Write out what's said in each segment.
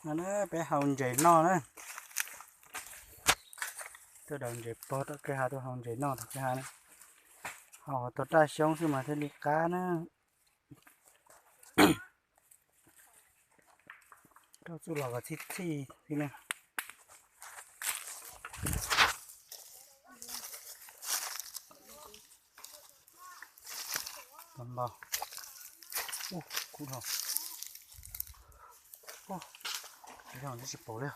No na, peb haus ntses noj na. Tuaj daus ntses pog tom kwj ha, tuaj haus ntses noj tom kwj ha na. Haus tau raj xyoob xwb mas thiaj li qab na. Rau txuj los kom txhij txhij xwb na. Npau. Ub, kub dhau. Ub, tsis dhau, tsis paub li.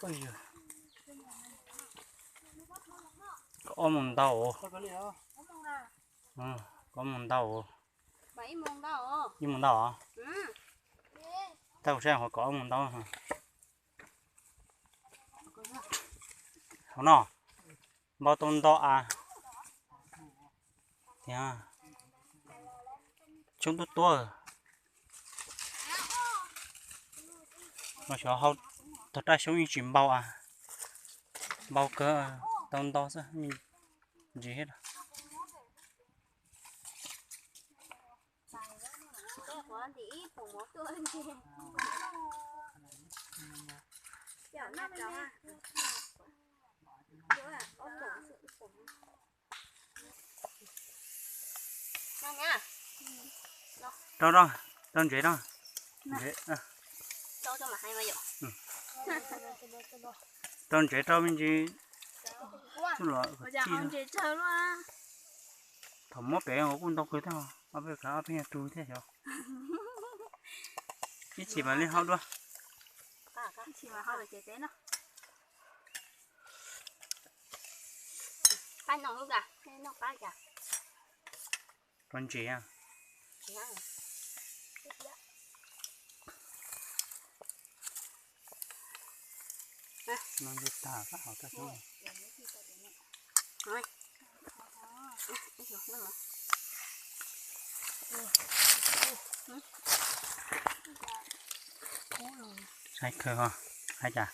Koj ob moos ntau. Koj ob moos ntau. Ib moos ntau. Tab kuv saib hov kom ob moos ntau. Hauv no npau tau nto a. Tiag, xyoob tuab tuab. Mas xyov hau tog raj xyoob yeej tsis npau a. Npau kawg, tau nto xwb, ntsis thiab. Rau, rau, rau ntsev rau. Ntsev, rau ntsev rau me ntsis. Thaum muab pem kuj ntau kawg thiab, ob peb kav ob peb nyuag tug thiab xyov. Ib chim mam li haub dua. Rau ntsev. Saib kawg ho, saib cas.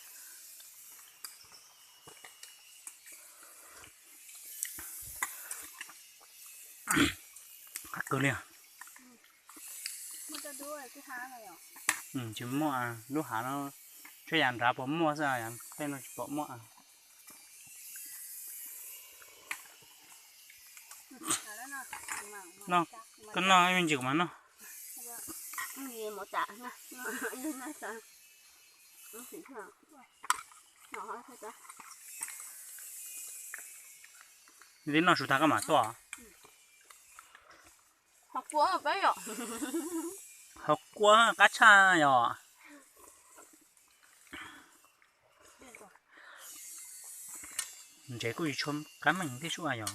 Qab kawg li. Tsis muaj, lub hav no tsuas yam nrad puas muaj xwb, tej no tsis pom muaj. Noj, koj noj ib me ntsis kuv mam noj. Twb noj su tag koj mam tuaj. Hauv kua qab tshaj yom. Ntsev kuj tsis tshua qab meej tib sub yom.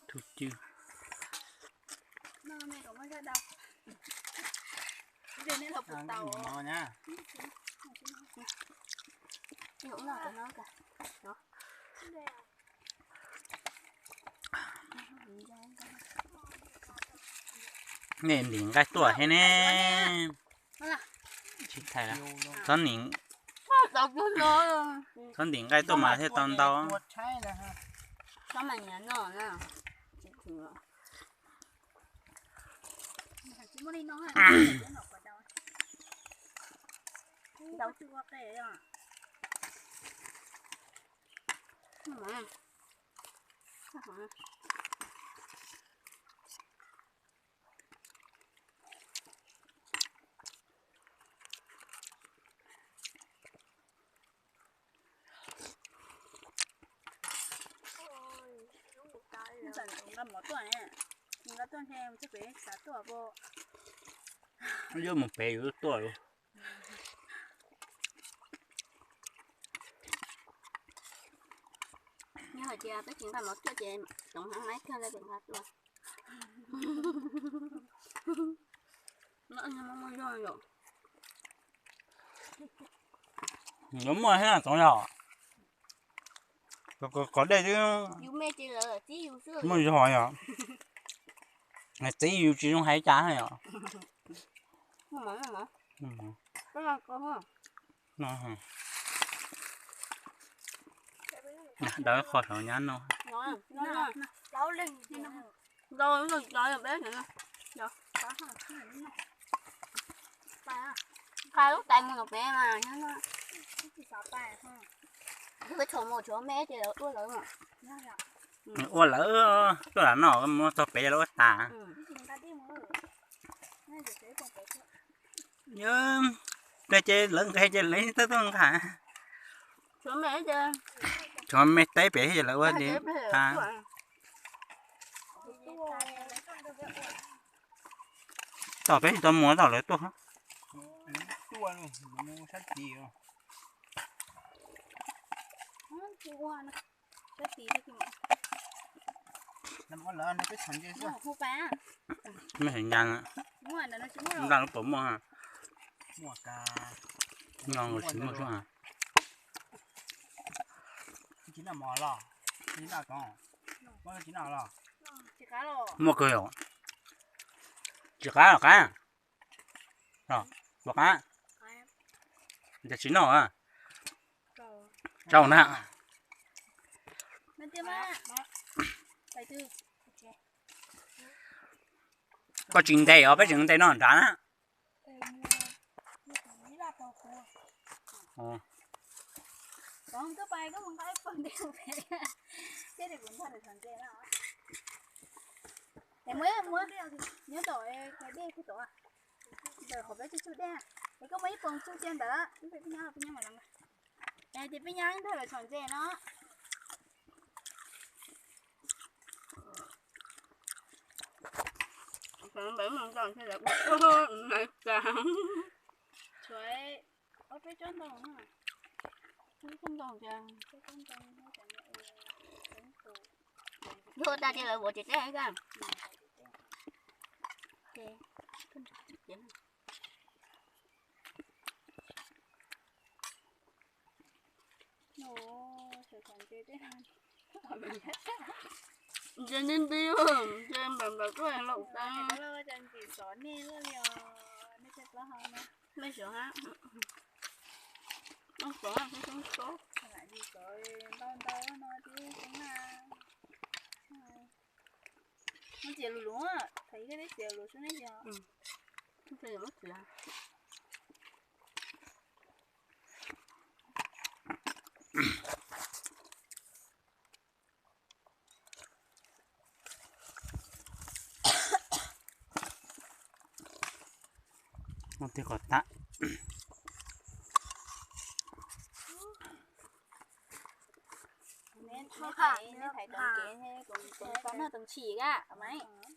Tus cw. Nej ntim nqaij tuaj thiab ne. Tsis thaiv, txhob ntim, txhob ntim nqaij tuaj mas thiaj tau ntau. tuaj ntshe mus txog pem xav tuaj pom. Yuav mus pem yuav tuaj lawm. Yog hais tias peb tsis nqa mov tuaj ces Txoov Heev maib kawg lawm pem nqa tuaj. Yuav muaj thiab Txoov Heev. Qhov dej twb muaj zog yom. Txiv yus tsis zoo hais cas yom. Daws qho saum nyab no. Nqa lub tais mus pem mas. Ua lawv, tuaj lam noj mus txog pem lawv ua tas. Yog, ces lawv nqe ces lawv twb tuaj nqa. Tshuav me teb pem lawv ua tas. Tom peb tsis tau mus tom lawv tuaj. Mej hais ncaj, nqa lub puas muaj, nqa tsis muaj xwb. Muaj kawg yom. Tsis qab los qab. Puas qab? Cas tsis noj? Rau na. Koj tsis ntes os, peb tseem ntes no nrad na. Nyob tom dej puag tom, ntawm qhov peb tsuj tsuj dej, es koj muaj ib poos tsuj cia ntawd, peb nyob, peb nyob mas, ces peb nyob ntawm lawv txhom ntses no. Tshuav ob peb tsob ntoo, peb tsob ntoo. Yog tas ces lawv vuav tsev teb. Ntses nti nti, ntses npam npam tuaj laum tas. Mej sov hab, mej sov hab, ntau ntau no tib teb na. Muab txiav lus lus, thaum ub peb txiav lus xwb ne yog. Muab tig kom tag. Neb thaiv, neb thaiv toom kev, toom tshim a mas.